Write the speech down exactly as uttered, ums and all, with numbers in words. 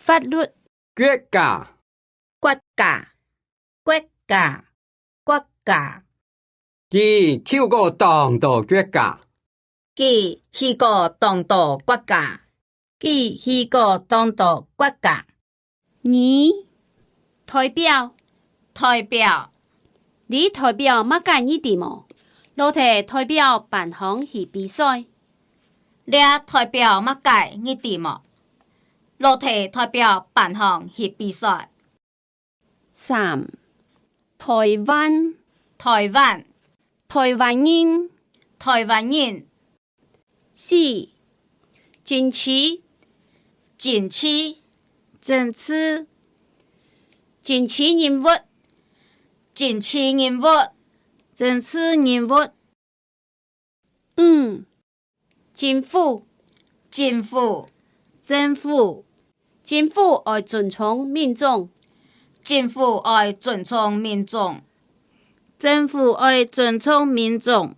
法律、國家、國家、國家、國家。佢去過當多國家。佢去過當多國家。佢去過當多國家。 你，代表，代表。這代表麼个你知無？老弟代表班項去比賽。這代表麼个你知無？老弟代表班項去比賽。三，台灣，台灣。台灣人，台灣人。 四，政治，政治。政治，政治人物，政治人物。政治人物。五，政府，政府。政府，政府愛尊重民眾。政府愛尊重民眾。政府愛尊重民眾。